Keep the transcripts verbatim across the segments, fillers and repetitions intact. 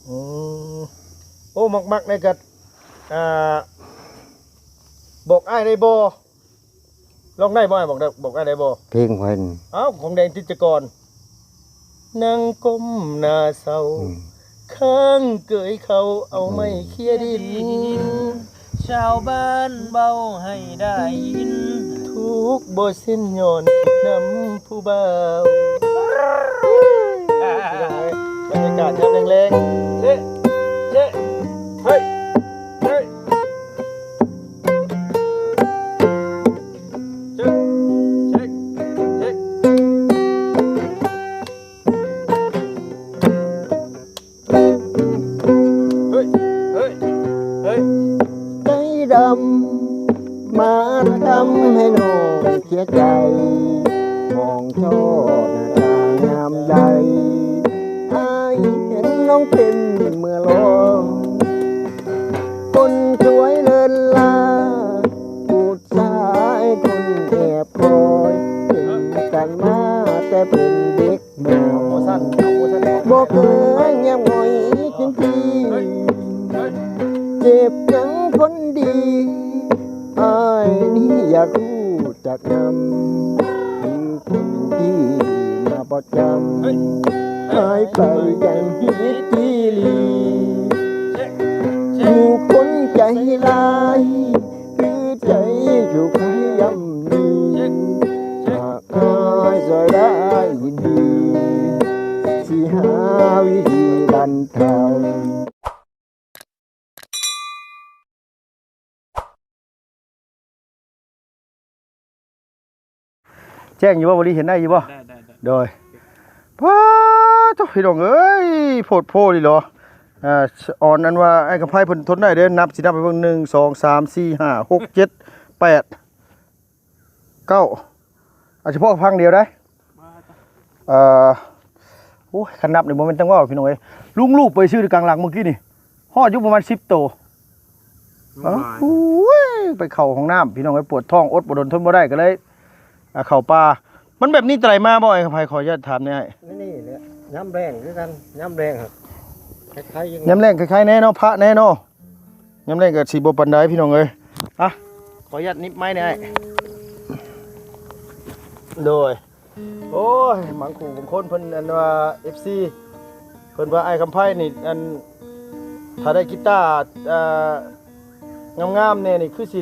อืม โอ้ มักๆ ในกัด อ่า บอกอ้ายได้บ่ ร้องได้บ่ อ้าย บอกได้ บอกอ้ายได้บ่ เพลงเพิ่น อ้าว ของแดงทิจกร นั่งก้มหน้าเศร้า อืม ข้างเกยเขาเอาไม้เขี่ยดิน ชาวบ้านเว้าให้ได้ยิน ทุกข์บ่สิ้นย้อนคิดนำผู้บ่าว พี่น้องเอ้ย บรรยากาศยามแลงๆ เจ๊ เจ๊ เฮ้ย เฮ้ย เช็ค เช็ค เช็ค เฮ้ย เฮ้ย เฮ้ย ใจดำ มาทำให้น้องเสียใจ มองช่อหน้าต่างยามใด อ้ายเห็นน้องเต้นเมื่อลอย คนสวยเลิศลา ผู้ชายคนแอบคอย เป็นกันมาแต่เป็นเด็กน้อย โอ้สั้น โอ้สั้น บ่เคยเงียบง่อยจังที เฮ้ย เฮ้ย เจ็บจังคนดี อ้ายนี่อยากรู้จักนำ คือคนที่มาประจำ เฮ้ย หายไปอย่างฮิตทีลี เช็ค เช็ค ผู้คนใจร้าย คือใจถูกใครย่ำยี เช็ค เช็ค หากอ้ายช่วยได้ยินดี สิหาวิธีบรรเทา แจ้งอยู่บ่ บ่ดีเห็นได้อยู่บ่ ได้ ได้ ได้ โดย ป๊าดโธ่ พี่น้องเอ้ย โพดโพดีเหรอ อ่า ออนอันว่าไอ้กำไพเพิ่นทนได้เด้อ นับสินับไปเบิ่ง หนึ่ง สอง สาม สี่ ห้า หก เจ็ด แปด เก้า เอาเฉพาะพังเดียวได้ เอ่อ โอ้ย คันนับนี่บ่แม่นจังเว้าพี่น้องเอ้ย ลุงลูกไปซื้อกลางหลังเมื่อกี้นี่ ฮอดอยู่ประมาณสิบโต ลุงหลาย อ้าว โอ้ย ไปเข้าห้องน้ำพี่น้องเอ้ย ปวดท้องอดบ่ดนทนบ่ได้ก็เลย อ่ะ เข้าป่า มันแบบนี้ไตรมาบ่ ไอ้ไผ ขออนุญาตถามแหน่ นี่แหละ ยามแลงคือกัน ยามแลงครับ คล้ายๆ ยัง ยามแลงคล้ายๆแน่เนาะ พระแน่เนาะ ยามแลงก็สิบ่ปานใดพี่น้องเอ้ย อ่ะ ขออนุญาตนิบไม้แหน่ โดย โอ้ย บางคู่บางคนเพิ่นอันว่า เอฟซี เพิ่นว่าอ้ายคำไพนี่ อัน ถ้าได้กีตาร์ อ่า งามๆแน่นี่คือสิ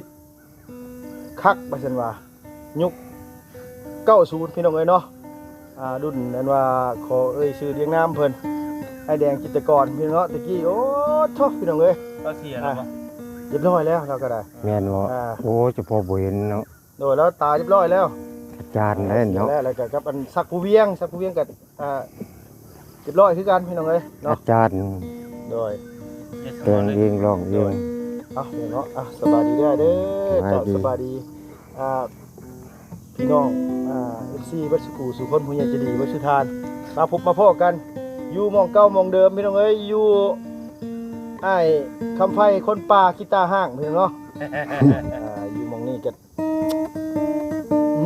คักว่าซั่นว่า ยุคเก้าศูนย์ พี่น้องเอ้ยเนาะ อ่า รุ่นนั้นว่าขอเอ่ยชื่อเรียงนามเพิ่น ไอ้แดงจิตรกรพี่น้องเนาะ ตะกี้ โอ้โธ่ พี่น้องเอ้ย เราเสียแล้วบ่ อ่า เรียบร้อยแล้วเราก็ได้ แม่นบ่ อ่า โอ้ เฉพาะบ่เห็นเนาะ โดย แล้วตายเรียบร้อยแล้ว อาจารย์ได้เนาะ เสียแล้ว แล้วก็กับอันศักดิ์ภูเวียง ศักดิ์ภูเวียงกับ อ่า เรียบร้อยคือกันพี่น้องเอ้ยเนาะ อาจารย์ โดย แต่งเองร้องเอง โดย เอาเนาะ อ่ะ สบายดีเด้อ เด้อ สบายดี เจ้า สบายดี อ่า พี่น้อง อ่า เอฟซี เบิดสุขูสู่คน ผู้ใหญ่ใจดีเบิดสุทาน มาพบมาพ้อกัน อยู่หม่องเก่าหม่องเดิมพี่น้องเอ้ย อยู่อ้ายคำไพคนป่ากีตาร์ห้างพี่น้องเนาะ อ่า อยู่หม่องนี้ก็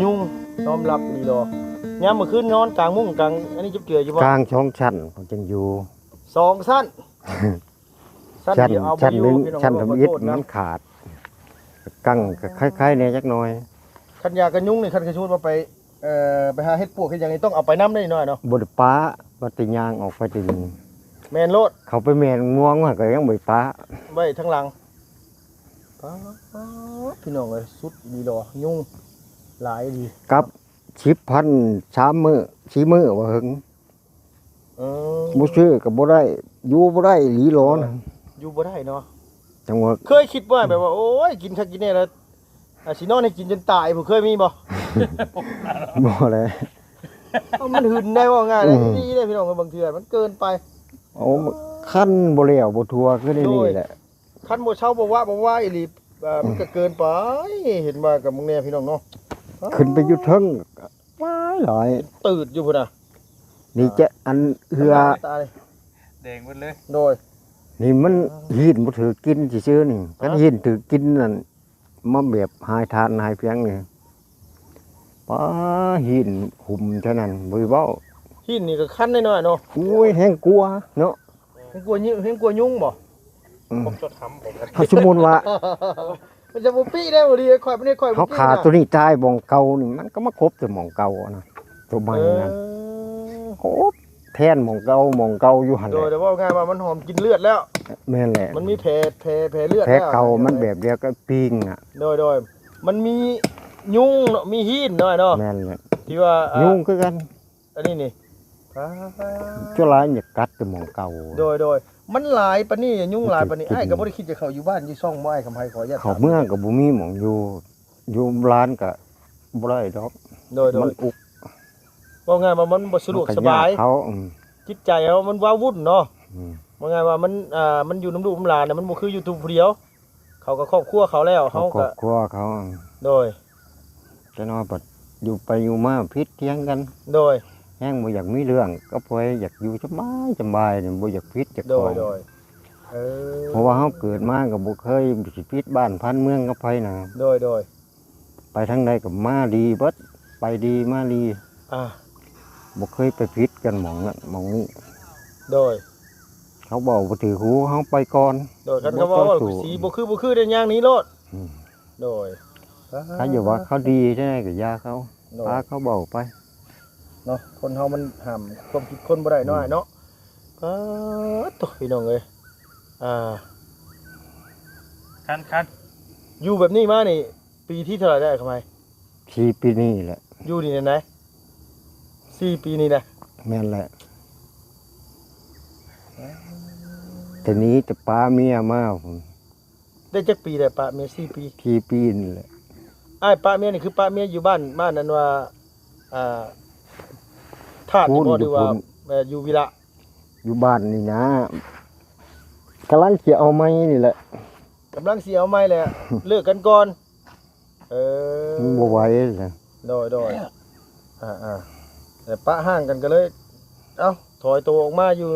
ยุงน้อมรับอีหลีดอก ยามมื้อคืนนอนกลางมุ้งกลางอันนี้จุบเจืออยู่บ่ กลางสองชั้นผมจังอยู่ สองชั้น ชั้น ชั้น เดียวเอาบ่อยู่ ชั้นหนึ่ง พี่น้อง ชั้น ขอโทษนะ ทำอิฐมันขาด กังก็คล้ายๆแน่จักหน่อย คันยากันยุงนี่ คันสมมุติว่าไป เอ่อ ไปหาเห็ดปวกเห็ดหยังนี่ต้องเอาไปนำได้หน่อยเนาะ บ่ได้ปะ ว่าแต่ย่างออกไปแต่นี่ แม่นโลด เขาไปแม่นม่วงมาก็ยังบ่ได้ปะ ไว้ทางหลัง ป๊าด พี่น้องเอ้ย สุดอีหลีดอก ยุงหลายอีหลี กับสิบพันสามมื้อ สี่มื้อว่าเหิง เออ บ่ซื้อก็บ่ได้ อยู่บ่ได้อีหลีหลอนะ อยู่บ่ได้เนาะ จังว่า เคยคิดว่าแบบว่า โอ้ย กินคักกินแน่แล้ว อ่ะ สินอนให้กินจนตาย บ่เคยมีบ่ บ่เลย เอ้า มันหึนได้ว่าง่ายเลย อืม นี่เลยพี่น้อง บางเทื่อมันเกินไป โอ้ คันบ่แล้วบ่ทั่วคือได้นี่แหละ โดย คันบ่เช้าบ่วะบ่วะอีหลี อ่า มันก็เกินไป เห็นว่ากับมึงแน่พี่น้องเนาะ ขึ้นไปอยู่เทิงหลายหลาย ตื่นอยู่พุ้นน่ะ นี่จะอันเฮือ ตาย แดงหมดเลย โดย นี่มันหินบ่ถือกินซื่อๆนี่ คัน ฮะ หินถือกินนั่น มาแบบหายทานหายเพียงนี่ ป๊า หินขุมเท่านั้น บ่เว้า หินนี่ก็คันน้อยๆเนาะ โอ้ย แฮงกลัวเนาะ แม่น เฮงกลัวยุง เฮงกลัวยุงบ่ อืม ผมจดทำผม ถ้าสมมุติว่า มันจะบ่ปี้ได้บ่ดี ข่อยบ่ได้ ข่อยบ่ เขา ปี้ ขา นะ ตัวนี้ตายหม่องเก่านี่มันก็มาครบแต่หม่องเก่าอะนะตัวใหม่ เออ นั่นครบแทนหม่องเก่าหม่องเก่าอยู่หั่น โด แห ย ละ แต่ว่าง่ายว่ามันหอมกินเลือดแล้ว แม่นแหละ มันมีแผลแผลแผลเลือด แผล แล้ว เก่ามันแบบเดียวกับปิงอ่ะ โดยโดยมันมียุงเนาะ มีฮีนเนาะเนาะ แม่นแหละ ที่ว่าอ่ะ ยุงคือกัน อันนี้นี่ ชั่วร้ายอยากกัดแต่หม่องเก่า โดยโดยมันหลายปานนี้ ยุงหลายปานนี้ มันจะกิน อ้ายก็บ่ได้คิดจะเข้าอยู่บ้านอยู่ช่องบ่ อ้ายคำไผ ขออนุญาต เขาเมืองก็บ่มีหม่องอยู่ อยู่ร้านก็บ่ได้ดอก โดยโด มั ย นอุก ว่าง่ายว่ามันบ่สะดวก มัน สบาย เขาอืม จิตใจเฮามันว้าวุ่นเนาะ อืม ว่าง่ายว่ามันอ่ามันอยู่นำลูกนำหลานน่ะ มันบ่คืออยู่ทุกผู้เดียว เขาก็ครอบครัวเขาแล้ว เขา เฮา ครอ ก็ บครัวเขา โดย จะนอนปัดอยู่ไปอยู่มาผิดเถียงกัน โดย แฮงบ่อยากมีเรื่องก็พอยอยากอยู่สบายสบายนี่บ่อยากผิดจัก โด ขอย ง โดยเออ เพราะว่าเฮาเกิดมาก็บ่เคยสิผิดบ้านพันเมืองกับไผนะ โดยโดย ไปทางใดก็มาดีเบิด ไปดีมาดี อ่า บ่เคยไปผิดกันหม่องนั้นหม่องนี้ โดย เขาบอกบ่ถือหูเฮาไปก่อน โดยคันเขาว่าว่าสีบ่คือบ่คือได้ย่างนี้โลด อืม โดย เขาอย่าว่าเขาดีจังได๋ก็อย่าเขา โดย พาเขาเว้าไป เนาะ คนเฮามันห้ามความคิดคนบ่ได้เนาะ อืม อ้ายเนาะก็ตกพี่น้องเอ้ยอ่า คันคัน อยู่แบบนี้มานี่ ปีที่เท่าไหร่ได้ครับไม สี่ปีนี้แหละ อยู่นี่ไหนสี่ปีนี่นะ แม่นแหละ แต่หนีแต่ปาเมียมาพุ่น ได้จักปีได้ปะเมียสี่ปี สี่ปีนี่แหละ อ้ายปะเมียนี่คือปะเมียอยู่บ้านบ้านนั้นว่าอ่าธาตุนี่บ่ พู้น หรือว่า อยู่พู้น เอ่ออยู่วิระ อยู่บ้านนี่นะกำลังสิเอาไม้นี่แหละ กำลังสิเอาใหม่แหละ เลิกกันก่อนเออ มันบ่ไหวนะ โดยโดยอ่าอ่าแต่ปะห่างกันก็เลย เอ้าถอยตัวออกมาอยู่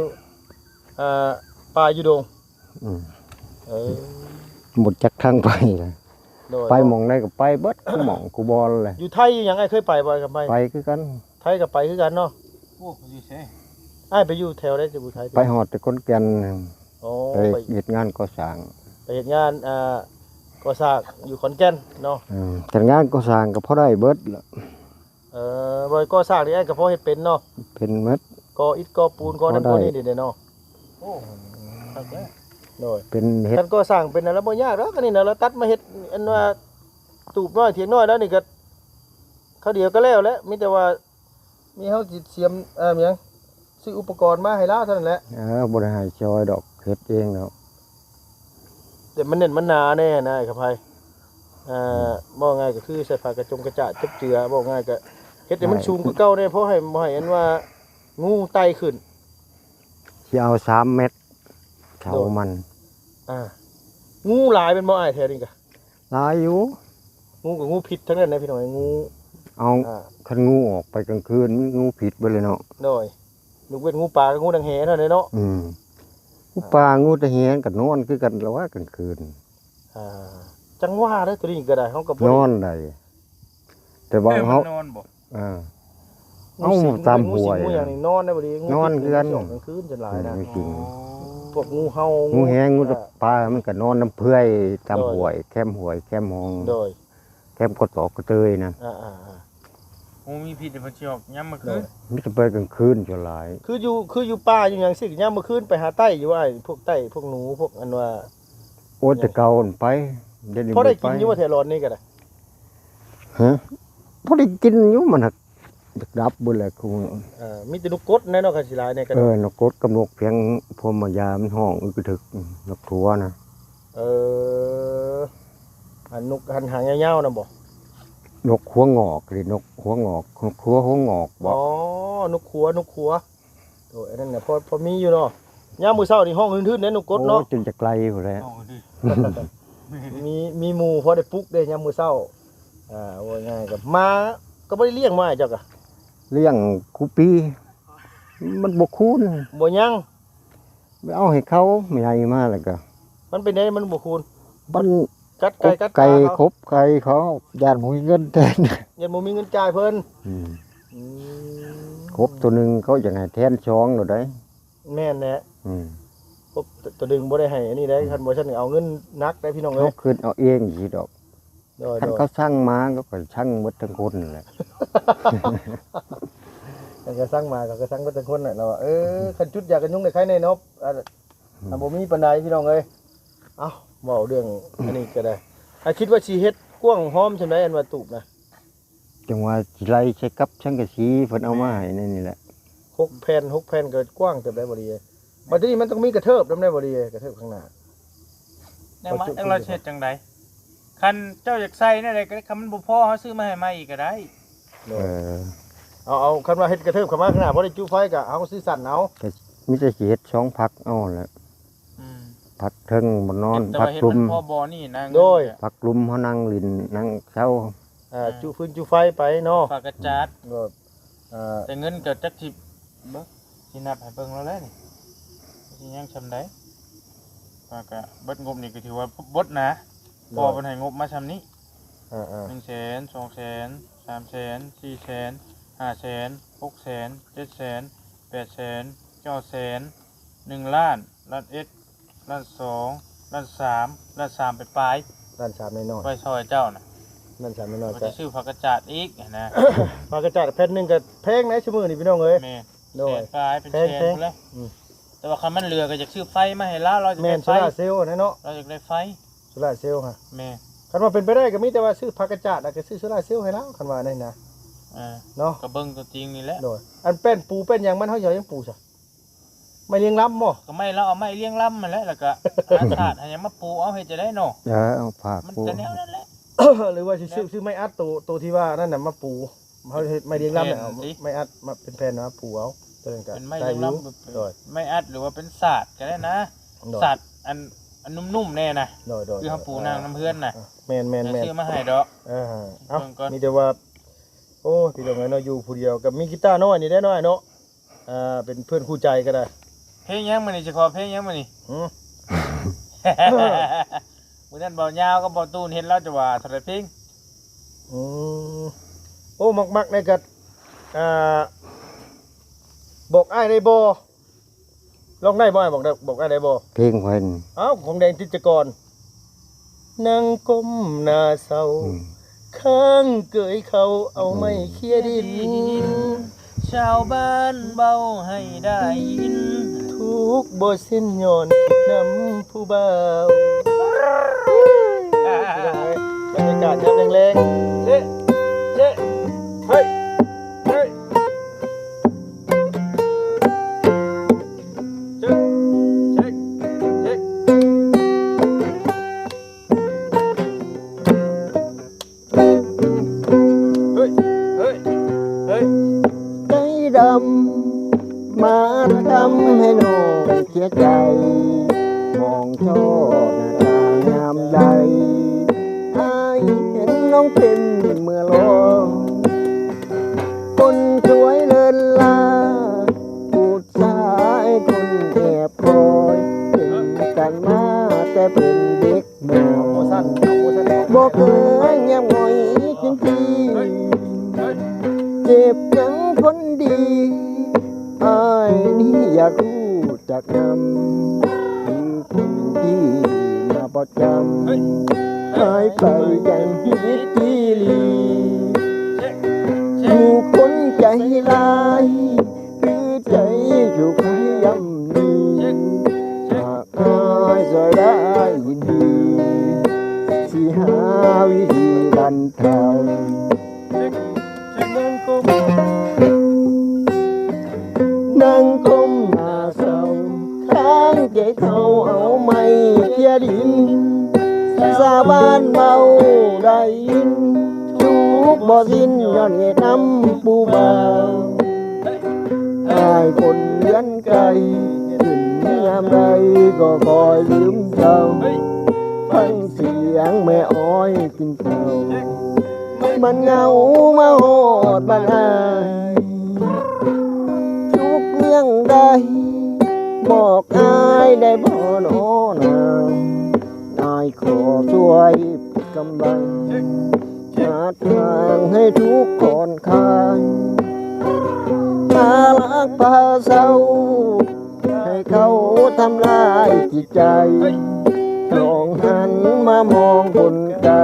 อ่าป่าอยู่ดง อืม เออ หมดจักทางไปนะ โดย ไปหม่องใดก็ไปเบิด กูหม่องกูบอลเลย อยู่ไทยอยู่หยังไอ้เคยไปบ่ครับไป ไปคือกัน ไทยก็ไปคือกันเนาะ โอ้อยู่ใช่ อ้ายไปอยู่แถวใดจะอยู่ไทย ไปฮอดแต่ขอนแก่น โอ้ ไป ไป เฮ็ดงานก่อสร้าง ไปเฮ็ดงานอ่าก่อสร้างอยู่ขอนแก่นเนาะ เออแต่งานก่อสร้างก็พอได้เบิดละ เออบ่ก่อสร้างนี่อ้ายก็พอเฮ็ดเป็นเนาะ เป็นเบิด ก่ออิฐก่อปูนก่อนั่น พอได้ ก่อนี่เด้เนาะ โอ้คักแล้ว โดย เป็นเฮ็ด คันก่อสร้างเป็นอะไรบ่ยากดอกอันนี้นะเราตัดมาเฮ็ดอันว่าตูบน้อยเถียงน้อยแล้วนี่ก็เขาเดียวก็แล้วแหละมีแต่ว่ามีเฮาสิเสียมเอ่อหยังซื้ออุปกรณ์มาให้ลาวเท่านั้นแหละ เออบ่ได้ให้ซอยดอกเฮ็ดเองแล้ว แต่มันแน่นมันหนาแน่นะไอ้ขะไพเอ่อบอกง่ายก็คือใส่ผ้ากระจงกระจาดจับเจือบอกง่ายก็เฮ็ดให้มันสูงกว่าเก่าแน่เพราะให้บ่ให้อันว่างูไต่ขึ้น สิเอาสามเมตรเสามัน อ่า งูหลายเป็นบ่อ้ายแถวนี้กะ หลายอยู่ งูกับงูพิษทั้งนั้นนะพี่น้องงู เอา อ่า คันงูออกไปกลางคืนมันงูผิดไปเลยเนาะ โดยยกเว้นงูป่ากับงูดังแหเท่านั้นเนาะ อืมงูป่างูตะแหนก็นอนคือกันแล้วว่ากลางคืน อ่าจังว่าเด้อตัวนี้ก็ได้เฮาก็บ่ น ได้ อนได้แต่ว่า เออ เฮา มันนอนบ่ อ่า งูสิง เอ้าตามห้วย งูสิงงูหยังนี่นอนได้บ่ดีงู นอน พิษ คือกัน ช่วงกลางคืนจนหลายนะ อืม จริง พวกงูเห่า งูแหงงู อ่า ป่ามันก็นอนน้ำเพื่อยตามห้วยแคมห้วยแคมหอง โดย แคมกระตอกกระเตยนะ อ่าอ่าอ่า โอ้มีพิษแต่เพิ่นสิออกยามมื้อคืน มีแต่ไปกลางคืนส่วนหลาย คืออยู่คืออยู่ป่าอยู่หยังสิยามมื้อคืนไปหาไต้อยู่ไอ้พวกไต้พวกหนูพวกอันว่า โอ้แต่เก่ามันไปเดี๋ยวนี้ พอได้ บ่ป กินอยู่ว่าแถวร้อนนี่ก็ได้ ฮะพอได้กินอยู่มันหักดับเบิดแหละคือ เอ่อมีแต่นกกดแน่นอนคันสิหลายเนี่ยก็ เออนกกดกับนกเพียงพวมมายามห้องอึกกระทึกนกขัวนะ เอออันนกหันหางยาวๆนะบ่ นกหัวงอกหรือนกหัวงอกนกขัวหัวงอกบ อ๋ อ อก นกขัวนกขัวโอ้ยอันนั้นน่ะพอพอมีอยู่เนาะยามมื้อเช้านี่ห้องหื่นๆเด้นกกดเนาะ โอ้จนจะไกลอยู่แล้ว ห้องอื่น มีมีหมู่พอได้ปลุกเด้ยามมื้อเช้าอ่าว่าง่ายก็มาก็บ่ได้เลี้ยงมาเจ้ากะ เลี้ยงคูปี มันบ่คูน บ่ยัง ไปเอาให้เขาใหญ่มาแล้วก็ มันเป็นได้มันบ่คูน มัน กัดไก่กัดป ไก่ ลา ครบไก่เขาย่านบ่มีเงินแทน ยังบ่มีเงินจ่ายเพิ่น อืม อืม ครบตัวหนึ่งเขาอยากให้แทนสองหรือได้ แม่นแหละ อืม ปุ๊บ ตัวดึงบ่ได้ให้อันนี้ได้ คันบ่ซั่นเอาเงินหนักได้พี่น้องเอ้ย เขาขึ้นเอาเองสิดอก โดย คัน โดย เขาสั่งมาก็สั่งหมดทั้งคนแหละ คันก็สั่งมาก็สั่งหมดทั้งคนแหละเนาะ เออ คันจุดยากันยุงได้ไข้แน่เนาะ อ่า อ่า บ่มีปานใดพี่น้องเอ้ย เอ้า เว้าเรื่องอันนี้ก็ได้ อ่ะ คิดว่าสิเฮ็ดกว้างหอมส่ำใด อันว่าตูบนะ จังว่าสิไล่ใส่กับสังกะสีเพิ่นเอามาให้ในนี่แหละ หกแผ่น หกแผ่นก็กว้างเติบได้บ่ดี บัดนี้มันต้องมีกระเทิบนำได้บ่ดี กระเทิบข้างหน้า แนวมา จังเราสิเฮ็ดจังใด คันเจ้าอยากใส่แนวใดก็ได้ คันมันบ่พอเฮาซื้อมาให้ใหม่อีกก็ได้ โดย เออ เอา เอา คันว่าเฮ็ดกระเทิบเข้ามาข้างหน้า พอได้จุไฟก็เอาซื้อสั่นเอา ก็มีแต่สิเฮ็ดสองผักเอาแหละ อืม ผักเทิงบ่นอน แต่ ผัก ว่าเฮ็ด ลุ่ม มันพอบ่นี่นะ โดย ผักลุ่มเฮานั่งหลิ้นนั่งเซา อ่า อ่า จุฟืนจุไฟไปเนาะ ผักกระจาด ก็ อ่า แต่เงินก็จักสิ เบิ่ง สินับให้เบิ่งแล้วแหละนี่ สิยังส่ำใด ว่าก็เบิดงบนี่ก็ถือว่าเบิดนะ โดย พอเพิ่นให้งบมาส่ำนี้ อ่าๆ หนึ่งแสน สองแสน สามแสน สี่แสน ห้าแสน หกแสน เจ็ดแสน แปดแสน เก้าแสน หนึ่งล้าน ล้านเอ็ด ล้านสอง ล้านสาม ล้านสามปลายๆ ล้านสามน้อยๆ ไว้ซอยเจ้าน่ะ ล้านสามน้อยๆ ว่า ก็ สิซื้อผักกระจาดอีกหั้นนะ ผักกระจาดแผ่นหนึ่งก็แพงนะซุมื้อนี้พี่น้องเอ้ย แม่น โดย แสนปลายเป็น แพง แสน แพง พุ้นแหละ อืม แต่ว่าคันมันเหลือก็อยากซื้อไฟมาให้ลาว ลาวอยาก แม่น ได้ไฟ โซลาร์เซลล์นะเนาะ ลาวอยากได้ไฟ โซลาร์เซลล์ฮะ แม่น คันว่าเป็นไปได้ก็มีแต่ว่าซื้อผักกระจาดแล้วก็ซื้อโซลาร์เซลล์ให้ลาว คันว่านี่นะ อ่า เนาะ ก็เบิ่งตัวจริงนี่แหละ โดย อันแป้นปูแป้นหยังมัน เฮาสิเอาหยังปูซะ ไม้เรียงลำบ่ ก็ไม้ ลาวเอาไม้เรียงลำนั่นแหละ แล้วก็หาถาดหาหยังมาปู เอา เฮ็ดจั่งใดเนาะ เออ เอาผ้า มัน ปู ก็แนวนั้นแหละ หรือว่าสิซื้อ ซื้อไม้อัดโต โตที่ว่านั่นน่ะมาปู เฮาเฮ็ดไม้เรียงลำเนี่ย เอา แผ่นสิ ไม้อัดมาเป็นแผ่นมาปูเอา ตัวนั้นก็ เป็นไม้ ได้อยู่ เรียงลำ โดย ไม้อัดหรือว่าเป็นสาดก็ได้นะ โดย สาดอัน อันนุ่มๆแน่นะ โดย โดย คือเฮาปูนั่งนำเฮือนน่ะ เออ แม่นๆๆ เดี๋ยวซื้อมาให้ดอก เออ เอ้า เบิ่งก่อน มีแต่ว่า โอ้ พี่น้องเอ้ยเนาะ อยู่ผู้เดียวก็มีกีตาร์น้อยนี่ได้น้อยเนาะ อ่า เป็นเพื่อนคู่ใจก็ได้ เพลงหยังมื้อนี้ สิขอเพลงหยังมื้อนี้ หือ มื้อนั้นเบายาวกับเบาตูนเห็นลาวจะว่าเท่าใดเพลง อืม โอ้ มักๆ ในกัด อ่า บอกอ้ายได้บ่ ร้องได้บ่ บอกได้ บอกอ้ายได้บ่ เพลงไผนี่ เอ้า ของแดงทิจกร นั่งก้มหน้าเศร้า อืม ข้างเกยเขาเอาไม้เขี่ยดิน ชาวบ้านเว้าให้ได้ยิน ทุกข์บ่สิ้นย้อนคิดนำผู้บ่าว พี่น้องเอ้ย บรรยากาศยามแลงๆ เจ๊ เจ๊ เฮ้ย เฮ้ย เจ๊ เจ๊ เจ๊ เฮ้ย เฮ้ย เฮ้ย ใจดำ มาทำให้น้องเสียใจ มองช่อหน้าต่างยามใด อ้ายเห็นน้องเป็นเมื่อลอย คนสวยเลิศลา ผู้ชายคนแอบคอย เป็นกันมาแต่เป็นเด็กน้อย โอ้สั้น โอ้สั้น บ่เคยเงียบง่อยกินที เจ็บจังคนดี อ้ายนี่อยากรู้จักนำ คือคนที่มาประจำ หายไปอย่างฮิตทีหลี อยู่คนใจร้าย คือใจอยู่ใครย่ำนี้ หากอายช่วยได้ยินดี สิหาวิธีบรรเทา นั่งก้มหน้าเศร้า ข้างเกยเขาเอาไม้เขี่ยดิน ชาวบ้านเว้าได้ยิน ทุกข์บ่สิ้นย้อนเหตุนำผู้บ่าว อ้ายคนเรือนไกล ขึ้นยามใดก็คอยลืมเจ้า ฟังเสียงแม่อ้อยกินข้าว มันเหงามาฮอดบ้านอ้าย ทุกข์เรื่องใด บอกอ้ายได้บ่น้อนา อ้ายขอช่วยกำลัง หาทางให้ทุกข์ผ่อนคลาย พารักพาเศร้า ให้ เขาทำลายจิตใจ ลองหันมามองคนไกล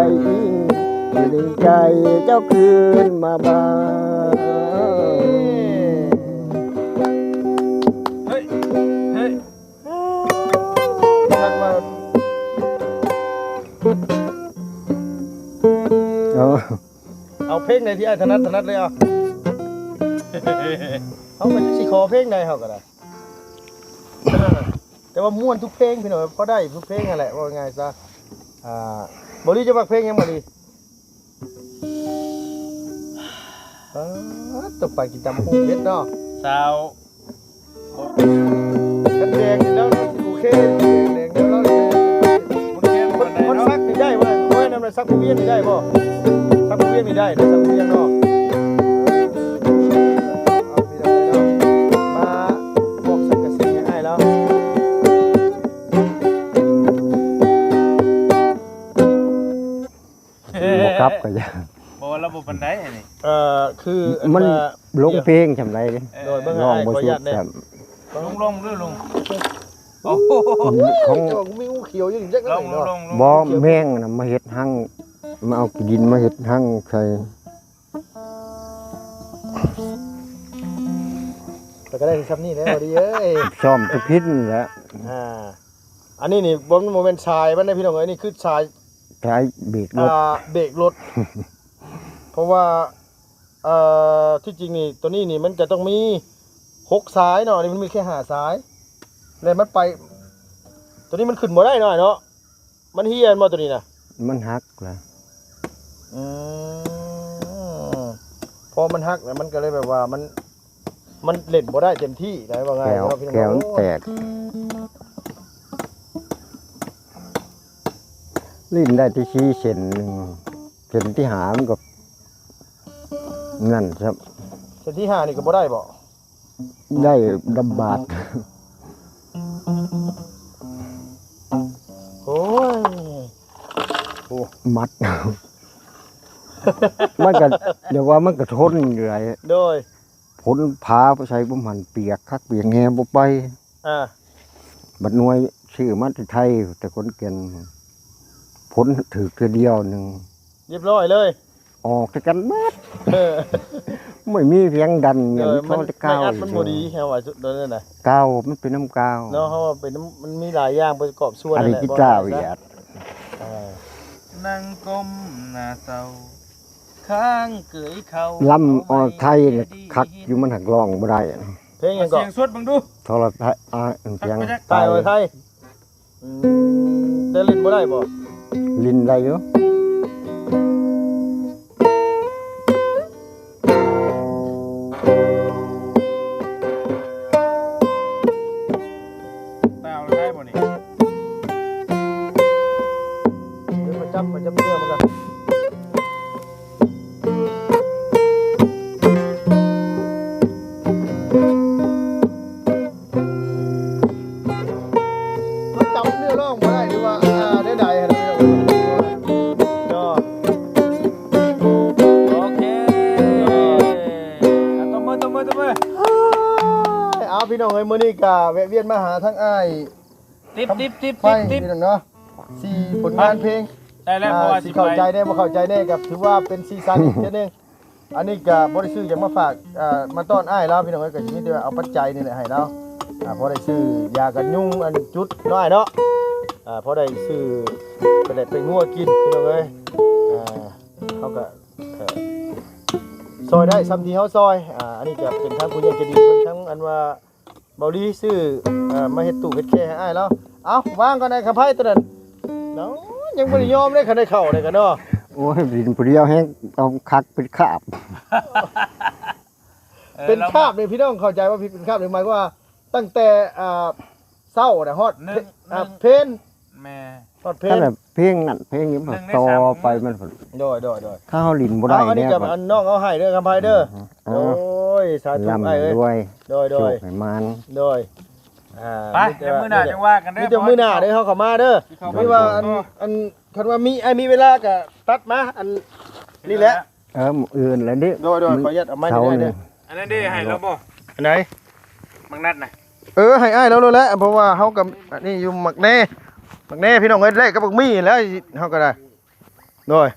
ดึงใจเจ้าคืนมาบ้าง เฮ้ย เฮ้ย ทักมา เอา เอาเพลงไหนที่อ้ายถนัดถนัดเลยเอา เขาก็สิขอเพลงใดเขาก็ได้ แต่ว่าม่วนทุกเพลงพี่น้อง พอได้ทุกเพลงนั่นแหละ ว่าง่ายซะ อ่า บอลลี่จะมักเพลงยังบอลลี่ อ่า ตกไปกินตำบักหุ่งเผ็ดเนาะ สาว กันแดงนี่แล้วเนาะ โอเค แดงแล้วเนาะ คนเชียง คนคนซักนี่ได้บ่ โอ้ย น้ำมันซักผู้เวียงนี่ได้บ่ ซักผู้เวียงนี่ได้นะ ซักผู้เวียงเนาะ เอาไปเลยเนาะ มาบอกสังกะสีให้อ้ายแล้ว บ่กลับก็อย่า บอกว่าเราบอกปันไดอันนี้ เอ่อ คือ มัน ว่า ลงเพลงจำได้เด้ เออ โดยเบิ่ง ลอง อ้าย บ่ ขออนุ สุ ญา ด ตเนี่ย ครับ เบิ่ง ลงลงด้วยลงโอ้โห ของ เจ้ามีงูเขียวอยู่นี่จัก ลง เนาะ ลงลง บ่แมงน่ะมาเฮ็ดหังมาเอาขี้ดินมาเฮ็ดหังใส่ แต่ก็ได้ซ้ำนี่แหละพอดีเอ้ย ซ่อมตะพินแหละ อ่า อันนี้นี่บ่มันบ่แม่นสายมันนะพี่น้องเอ้ย นี่คือสาย ใช้เบรกรถ อ่า เบรกรถ เพราะว่า เอ่อ ที่จริงนี่ ตัวนี้นี่มันจะต้องมีหกสายเนาะ อันนี้มันมีแค่ห้าสาย แล้วมันไป ตัวนี้มันขึ้นบ่ได้เนาะเนาะ มันเฮียนบ่ตัวนี้นะ มันหักแล้ว อืม พอมันหักแล้วมันก็เลยแบบว่ามัน มันเล่นบ่ได้เต็มที่ได้ว่าไง แก้ว เนาะพี่น้อง แก้วมันแตก ลิ้นได้ที่ชี้เส้นหนึ่งเส้นที่หามันก็นั่นครับ เส้นที่ห้านี่ก็บ่ได้บ่ ได้ดำบาด โอ้ย มัด มันก็เดี๋ยวว่ามันก็ทนอยู่ไอ้ โดย ผลพาไปใส่บ่หันเปียกคักเปียกแฮบ่ไป อ่า บัดหน่วยซื้อมาที่ไทย แต่คนเก่งผลถือเทื่อเดียวหนึ่ง เรียบร้อยเลย ออกแต่กันหมด เออ ไม่มีเพียงดันเงิน เออ เขาจะก้าว ไม่อัดมันบ่ดีเฮาว่าสุดนั่นน่ะ ก้าวมันเป็นน้ำก้าว เนาะเฮาว่าเป็นน้ำมันมีหลายอย่างประกอบส่วน อันนี้ แหละ กีตาร์ ว่า เวียด อ่า นั่งก้มหน้าเศร้า ข้างเกยเขา ลำออไทยเนี่ยคักอยู่มันหักร้องบ่ได้ เพลงหยังก็ เสียงสดมึงดู โทรทัศน์อ่าเพียง ตายไว้ไทยอืมแต่เล่นบ่ได้บ่ ลินได้อยู่ ตายเอาได้บ่นี่ เดี๋ยวมาจับมาจับเสื้อมันก่อน มันจำเนื้อร้องบ่ได้หรือว่าอ่าได้ใดอะเนาะ โอเคอ่ะตบมือตบมือตบมือ เอาพี่น้องเอ้ยมื้อนี้ก็แวะเวียนมาหาทั้งอ้าย ติ๊บติ๊บติ๊บ ไฟ ติ๊บติ๊บ พี่น้องเนาะสี่ผลงานเพลง ได้แล้ว อ่า เพราะว่า สิ สิ เข้า ไป ใจได้บ่เข้าใจได้กับถือว่าเป็นสีสันอีกเทื่อนึง อันนี้ก็บ่ได้ซื้อหยังมาฝากอ่ามาต้อนอ้ายแล้วพี่น้องเอ้ยก็สิมีแต่ว่าเอาปัจจัยนี่แหละให้เราอ่าพอได้ซื้อยากันยุงอันจุดน้อยเนาะอ่าพอได้ซื้อไปได้ไปงัวกินพี่น้องเอ้ยอ่าเขาก็เอ่อซอยได้ซ้ำที่เขาซอยอ่าอันนี้ก็เป็นทางผู้ใหญ่ใจดีเพิ่นทั้งอันว่าเบาลีซื้ออ่ามาเฮ็ดตู้เฮ็ดแค่ให้อ้ายแล้วเอาวางก่อนไอ้คำไพ่ตัวนั้นเนาะยังบ่ได้ยอมเลยคันได้เข้าเลยกันเนาะ โอ้ยลินผู้เดียวแฮงเอาคักเป็นคาบ ออ เป็นคาบเลยพี่น้องเข้าใจว่าผิดเป็นคาบหรือหมายว่าตั้งแต่อ่าเช้านะฮอด หนึ่ง อ่า หนึ่ง เพน แม่ ฮอดเพ นั่ น นแหละเพลงนั่นเพลงนี้มัน หนึ่งใน ต่อ สาม ไปมัน โดยโดยโดย ถ้าเขาลินบ่ได้ เอาอันนี้ เนี่ย กับอันน้องเอาให้เด้อคำไพเด้อ อืม โอ้ยสาธุ ร่ำ ไอ้เอ้ย รวย โดยโด โช ย คให้มัน โดยอ่า ไปเดี๋ยวมื้อหน้าจังว่ากันเด้อ มีแต่มื้อหน้าเด้อเขาเข้ามาเด้อ ที่เขา ไม่ว่าอันอันคันว่ามีไอ้มีเวลาก็ตัดมาอันนี่แหละ เออมื้ออื่นแล้วนี่ โดยโดยขออนุญาตเอาไม้ เสาร์ ได้ ห เด้ นึ่ อง อันนั้นได้ให้เราบ่ อันไหน บางนัดนะ เออ ให้อ้ายแล้วโลดแหละ เพราะว่าเฮากับอันนี้อยู่หมากแหน่ หมากแหน่พี่น้องเอ้ย แลกกับบักมี่แล้ว เฮาก็ได้ โดย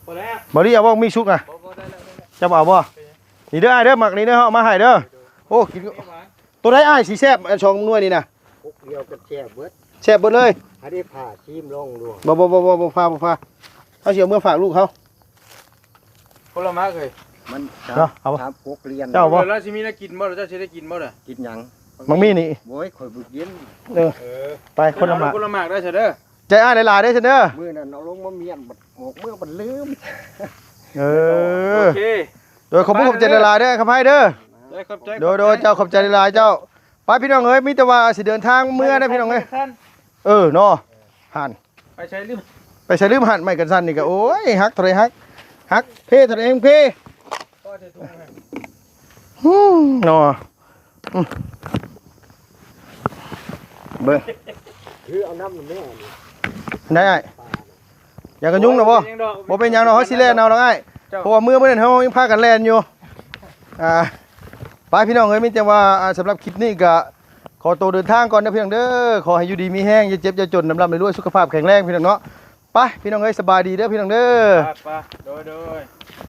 พอแล้ว บ่ดีเอาบักมี่สุกนะ พอพอได้แล้วได้แล้ว เจ้าบ่เอาบ่ นี่เด้ออ้ายเด้อ หมากนี่เด้อ เฮาเอามาให้เด้อ โอ้ กิน ไม่หวาน ตัวใดอ้ายสิแซ่บ อันสองหน่วยนี่นะ พวกเดียวกันแซ่บเบิด แซ่บเบิดเลย อันนี้ผ่าชิมลองดู บ่บ่บ่บ่บ่พาบ่พา เอาสิเอาเมือฝากลูกเขา คนละหมากเลย มัน เนาะ เอาบ่ สามปกเรียน เจ้าบ่ เออ แล้วสิมีได้กินบ่ เจ้าสิได้กินบ่เด้อ กินหยัง บักมี่นี่ โอ้ย ข่อยบ่กิน เออ เออ ไป คนละหมาก คนละหมากได้เสียเด้อ ใจอ้ายหลายๆเด้อเสียเด้อ มื้อนั้นเอาลงมาเมียนบัดออกเมือบัดลืม เออ โอเค โดยขอบคุณ ขอบใจหลายๆเด้อ ครับให้เด้อ ได้ขอบใจ โดย โดย ขอบใจ เจ้า ขอบใจหลายๆเจ้า ไปพี่น้องเอ้ย มีแต่ว่าสิเดินทางเมือนะพี่น้องเอ้ย ท่าน เออ เนาะ หัน ไปใช้ลืม ไปใช้ลืมหันไม้กันสั่นนี่ก็ โอ้ย หักเท่าไรหัก หัก เพเท่าไรเองเพ ก็จะทุ่งให้ อืม เนาะ อืม เบิ่ง คือเอาน้ำมันแน่นี่ ได้อ้าย อย่ากระยุงนะบ่ บ่เป็นหยังดอก บ่เป็นหยังดอก เฮาสิแล่นเอาดอกอ้าย เจ้า เพราะว่ามื้อมื้อนั้นเฮายังพากันแล่นอยู่ อ่า ไปพี่น้องเอ้ย มีแต่ว่า อ่า สำหรับคลิปนี้ก็ขอตัวเดินทางก่อนนะพี่น้องเด้อ ขอให้อยู่ดีมีแฮง อย่าเจ็บอย่าจน ร่ำๆรวยๆ สุขภาพแข็งแรงพี่น้องเนาะ ไปพี่น้องเอ้ย สบายดีเด้อพี่น้องเด้อ ไปไป โดย โดย